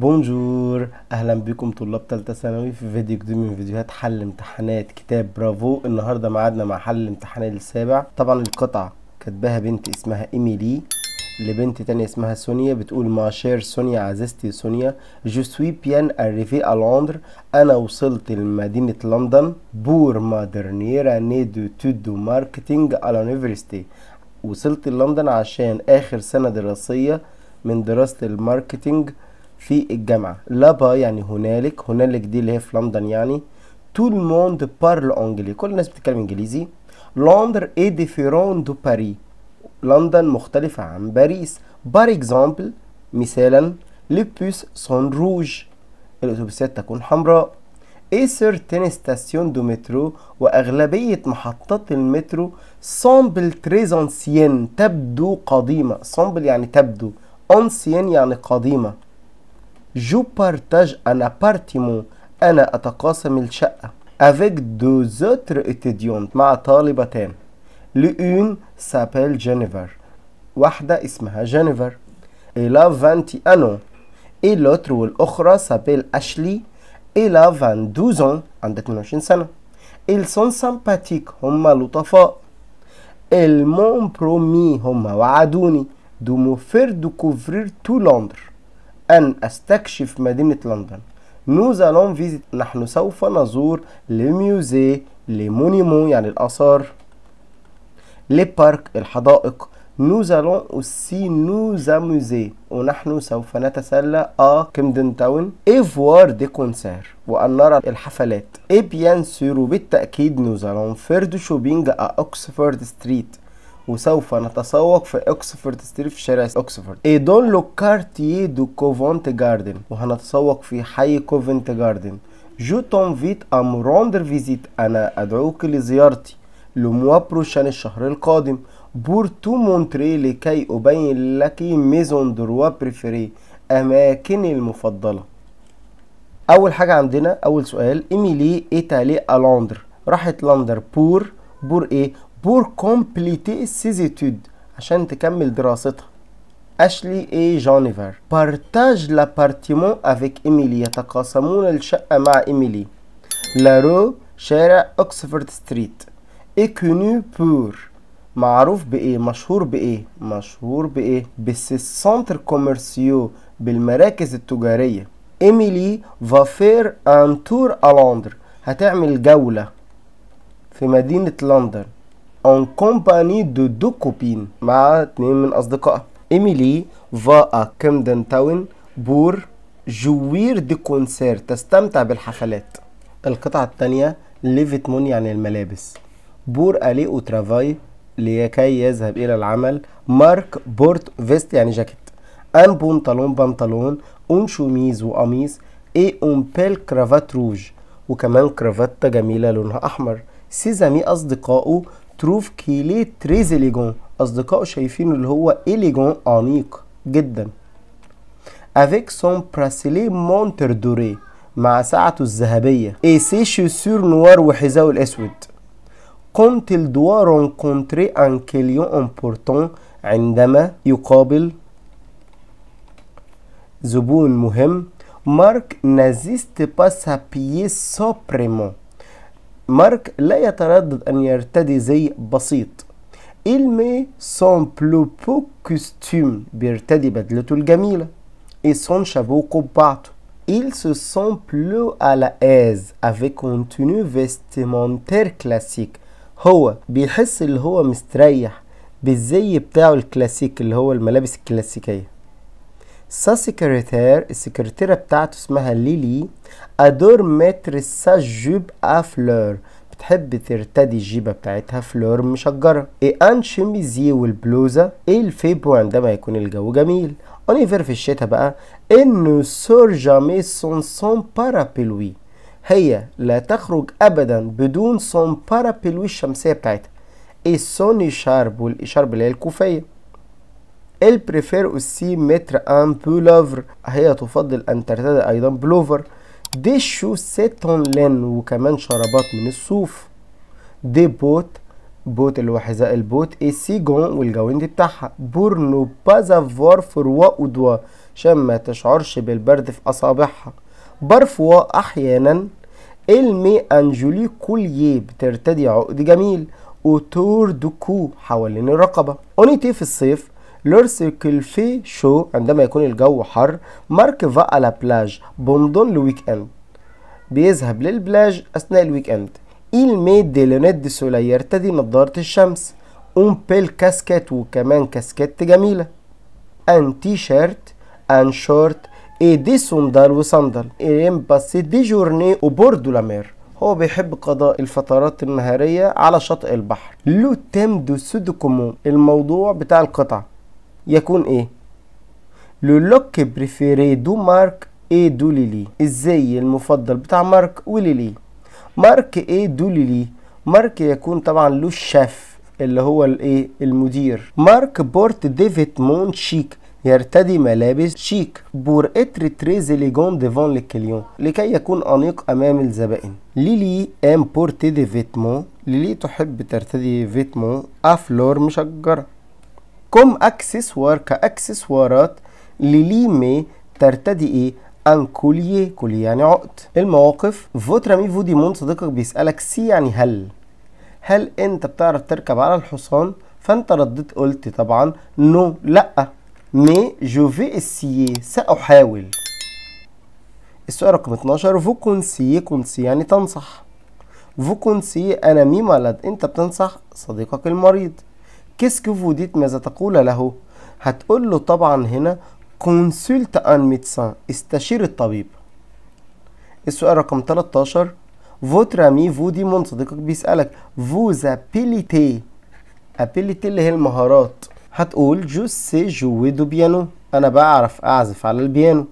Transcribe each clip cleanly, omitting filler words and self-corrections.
Bonjour، اهلا بكم طلاب ثالثة ثانوي في فيديو جديد من فيديوهات حل امتحانات كتاب برافو. النهارده ميعادنا مع حل الامتحان السابع. طبعا القطعة كاتباها بنت اسمها ايميلي لبنت تانية اسمها سونيا، بتقول ma chère سونيا، عزيزتي سونيا، je suis bien arrivée à Londres، انا وصلت لمدينة لندن، pour ma dernière année d'études de marketing à l'université، وصلت لندن عشان اخر سنة دراسية من دراسة ال marketing في الجامعة. là-bas يعني هنالك، هنالك دي اللي هي في لندن يعني. tout le monde parle anglais، كل الناس بتتكلم انجليزي. Londres est différente de Paris، لندن مختلفة عن باريس. par exemple مثالا، les bus sont rouges، الأتوبيسات تكون حمراء. et certaines stations de métro، وأغلبية محطات المترو، semblent très anciennes، تبدو قديمة. semblent يعني تبدو، anciennes يعني قديمة. je partage un appartement، أنا أتقاسم الشقة، avec deux autres étudiantes، مع طالبتان. l'une s'appelle جينيفر، واحدة اسمها جينيفر، elle a 21 ans، et l'autre والأخرى s'appelle أشلي، elle a 22 ans، عندها 22 سنة. Elles sont sympathiques، هما لطفاء. Elles m'ont promis، هما وعدوني، de me faire découvrir tout Londres، أن أستكشف مدينة لندن. Nous allons visiter، نحن سوف نزور، les musées، les monuments يعني الآثار، les parcs الحدائق. Nous allons aussi nous amuser، ونحن سوف نتسلى، à Camden Town، et voir des concerts، وأن نرى الحفلات. et bien sûr وبالتأكيد، nous allons faire du shopping à Oxford Street، وسوف نتسوق في Oxford Street، في شارع اوكسفورد، et dans le quartier de Covent Garden، وهنتسوق في حي كوفنت جاردن. je t'invite à me rendre visite، انا ادعوك لزيارتي، le mois prochain الشهر القادم، pour te montrer لكي ابين لك، mes endroits préférés، اماكني المفضله. اول حاجة عندنا، اول سؤال، Émilie est allée à Londres، راحت لندن، pour ايه؟ pour compléter ses études، عشان تكمل دراستها. Ashley et Jennifer partagent l'appartement avec Émilie، يتقاسمون الشقة مع إيميلي. la rue شارع Oxford Street est connue pour، معروف بإيه؟ مشهور بإيه؟ مشهور بإيه؟ ب ses centres commerciaux، بالمراكز التجارية. Émilie va faire un tour à Londres، هتعمل جولة في مدينة لندن، en compagnie de deux copines، مع اتنين من أصدقائها. Émilie va à Camden Town pour jouir des concerts، تستمتع بالحفلات. القطعة الثانية، les vêtements يعني الملابس. pour aller au travail، لكي يذهب إلى العمل، Marc porte veste يعني جاكيت، un pantalon بنطلون، une chemise وقميص، et une belle cravate rouge، وكمان كرافتة جميلة لونها أحمر. ses amis أصدقائه trouvent qu'il est très élégant، أصدقائه شايفينه اللي هو élégant أنيق جدا. avec son bracelet montre doré، مع ساعته الذهبية، et ses chaussures noires، وحذائه الأسود. quand il doit rencontrer un client important، عندما يقابل زبون مهم، Marc n'hésite pas à s'habiller sobrement، مارك لا يتردد أن يرتدي زي بسيط. il met son plus beau costume، بيرتدي بدلته الجميلة، et son chapeau قبعته. il se sent plus à l'aise avec une tenue vestimentaire classique، هو بيحس اللي هو مستريح بالزي بتاعه الكلاسيك اللي هو الملابس الكلاسيكية. sa secrétaire، السكرتيرة بتاعته اسمها ليلي، adore mettre sa jupe à fleurs، بتحب ترتدي الجيبة بتاعتها fleurs مشجرة، et un chemisier والبلوزة. il fait beau عندما يكون الجو جميل. en hiver في الشتاء بقى، elle ne sort jamais sans son parapluie، هي لا تخرج ابدا بدون son parapluie الشمسية بتاعتها، et son écharpe والإشارب اللي هي الكوفية. Elle préfère aussi mettre un pull-over، هي تفضل أن ترتدي أيضا بلوفر، des chaussettes en laine، وكمان شرابات من الصوف، des bottes bottes اللي هو حذاء البوت، et ses gants والجوانتي بتاعها، pour ne pas avoir froid aux doigts عشان ما تشعرش بالبرد في اصابعها. parfois احيانا elle met un joli collier بترتدي عقد جميل autour du cou حوالين الرقبة. en été في الصيف، lorsqu'il fait chaud عندما يكون الجو حر، Marc va à la plage pendant le week-end بيذهب للبلاج اثناء ال week-end. il met des lunettes de soleil يرتدي نظارة الشمس، une belle casquette وكمان كاسكت جميلة، un t-shirt un short et des sandales وصندل. il aime passer des journées au bord de la mer هو بيحب قضاء الفترات النهارية على شاطئ البحر. le thème de ce document الموضوع بتاع القطعة يكون ايه؟ le look préféré de Marc et de Lili الزي المفضل بتاع مارك وليلي. Marc et de Lili، مارك يكون طبعا le chef اللي هو الايه المدير. Marc porte des vêtements chics يرتدي ملابس شيك، pour être très élégant devant les clients لكي يكون انيق امام الزبائن. Lili aime porter des vêtements ليلي تحب ترتدي vêtements à fleurs مشجره. comme accessoires كاكسسوارات، Lili met ترتدي ايه؟ un collier، collier يعني عقد. المواقف، votre ami vous demande صديقك بيسألك si يعني هل، هل انت بتعرف تركب على الحصان؟ فانت رديت قلت طبعا non لا، mais je vais essayer سأحاول. السؤال رقم 12 vous conseillez، conseiller يعني تنصح، vous conseillez un ami malade انت بتنصح صديقك المريض. qu'est-ce que vous dites ماذا تقول له؟ هتقول له طبعا هنا consulte un médecin استشير الطبيب. السؤال رقم 13 votre ami vous demande صديقك بيسألك vos habiletés، habiletés اللي هي المهارات، هتقول je sais jouer du piano انا بعرف اعزف على البيانو.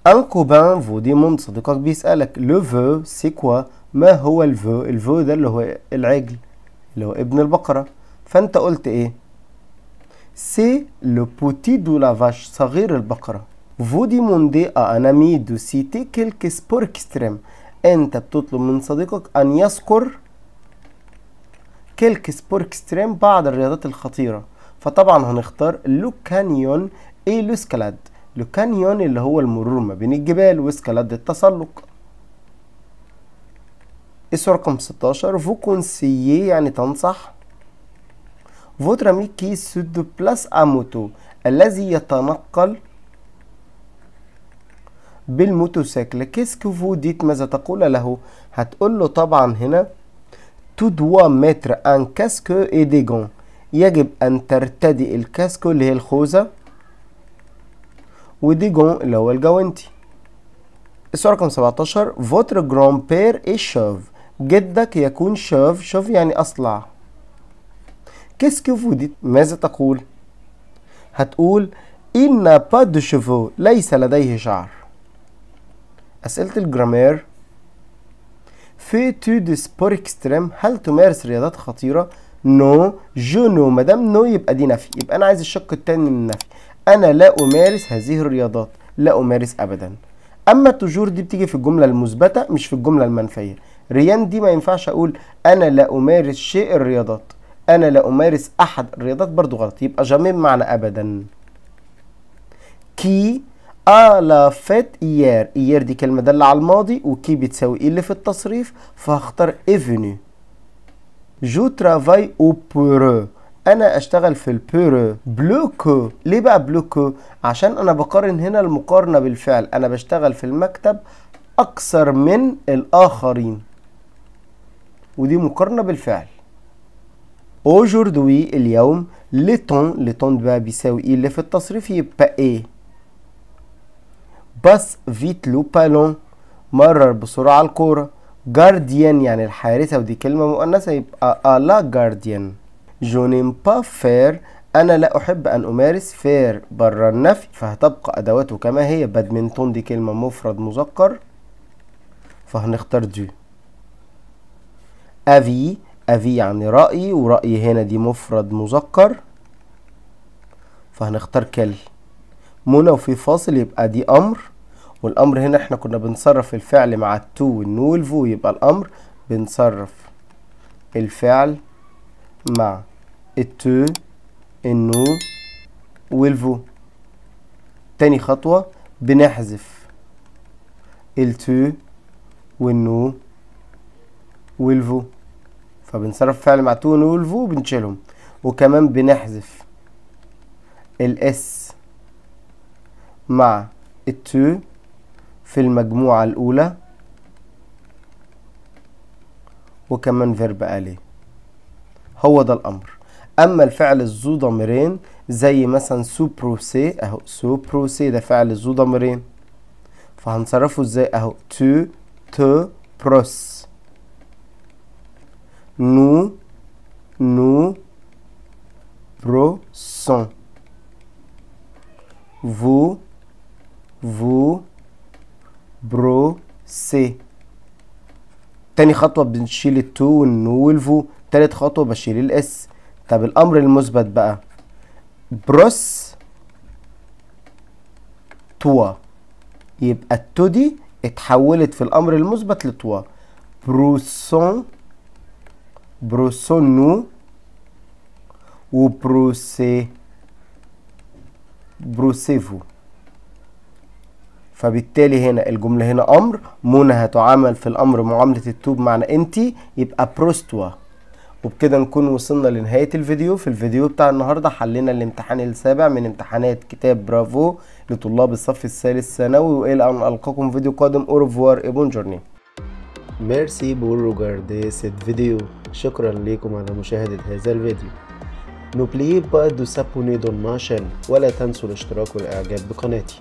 un copain vous demande صديقك بيسألك le veau c'est quoi ما هو ال veau؟ ال veau ده اللي هو العجل اللي هو ابن البقرة، فانت قلت ايه؟ c'est le petit de la vache صغير البقرة. vous demandez à un ami de citer quelques sports extrêmes انت بتطلب من صديقك ان يذكر quelques sports extrêmes بعض الرياضات الخطيرة، فطبعا هنختار le canyon et l'escalade. le canyon اللي هو المرور ما بين الجبال، و escalade التسلق. السؤال رقم 16 vous conseillez يعني تنصح votre ami qui se déplace à moto الذي يتنقل بالموتوسيكل، qu'est-ce que vous dites ماذا تقول له؟ هتقول له طبعا هنا tu dois mettre un casque et des gants يجب ان ترتدي ال casque اللي هي الخوذة و des gants اللي هو الجوانتي. السؤال رقم 17 votre grand-père est chauve جدك يكون chauve، chauve يعني اصلع. qu'est-ce que vous dites ماذا تقول؟ هتقول il n'a pas de cheveux ليس لديه شعر. أسئلة ال grammaire، fais-tu des sports extrêmes هل تمارس رياضات خطيرة؟ non je ne، مادام non يبقى دي نفي، يبقى أنا عايز الشق التاني من النفي، أنا لا أمارس هذه الرياضات، لا أمارس أبدا. أما toujours دي بتيجي في الجملة المثبتة مش في الجملة المنفية. rien دي ما ينفعش أقول أنا لا أمارس شيء الرياضات، أنا لا أمارس أحد الرياضات برضو غلط، يبقى jamais بمعنى أبدا. qui à la fête hier، hier دي كلمة دالة على الماضي، و qui بتساوي il في التصريف، فهختار est venu. je travaille au bureau أنا أشتغل في ال bureau. plus que، ليه بقى plus que؟ عشان أنا بقارن هنا المقارنة بالفعل، أنا بشتغل في المكتب أكثر من الآخرين، ودي مقارنة بالفعل. aujourd'hui اليوم le temps، le temps بقى بيساوي il في التصريف يبقى est. passe vite le ballon مرر بسرعة الكورة. gardienne يعني الحارسة، ودي كلمة مؤنثة يبقى à la gardienne. je n'aime pas faire أنا لا أحب أن أمارس، faire برا النفي فهتبقى أدواته كما هي. بادمنتون دي كلمة مفرد مذكر فهنختار du. avis، avis يعني رأي، ورأي هنا دي مفرد مذكر فهنختار quel. منى وفي فاصل يبقى دي أمر، والأمر هنا احنا كنا بنصرف الفعل مع ال tu وال nous وال vous، يبقى الأمر بنصرف الفعل مع ال tu، ال nous وال vous. تاني خطوة بنحذف ال tu وال nous وال vous، فبنصرف فعل مع tu nous وال vous وبنشيلهم. وكمان بنحذف ال s مع ال tu في المجموعة الأولى، وكمان verbe aller. هو ده الأمر. أما الفعل الذو ضميرين زي مثلا se brosser، أهو se brosser ده فعل ذو ضميرين، فهنصرفه ازاي؟ أهو tu te brosses، nous nous brossons، vous vous brossez. تاني خطوة بنشيل ال tu وال nous وال vous. تالت خطوة بشيل ال s. طب الأمر المثبت بقى brosse toi، يبقى ال tu دي اتحولت في الأمر المثبت ل toi. brossons، brossons-nous، و brossez، brossez-vous. فبالتالي هنا الجملة هنا أمر، منى هتعامل في الأمر معاملة ال tu بمعنى أنتي، يبقى brosse-toi. وبكده نكون وصلنا لنهاية الفيديو. في الفيديو بتاع النهاردة حلينا الامتحان السابع من امتحانات كتاب برافو لطلاب الصف الثالث ثانوي، وإلى أن ألقاكم فيديو قادم. au revoir et bonne journée. Merci pour regarder cette vidéo. شكرا لكم على مشاهدة هذا الفيديو. N'oubliez pas de s'abonner dans ma chaîne، ولا تنسوا الاشتراك والإعجاب بقناتي.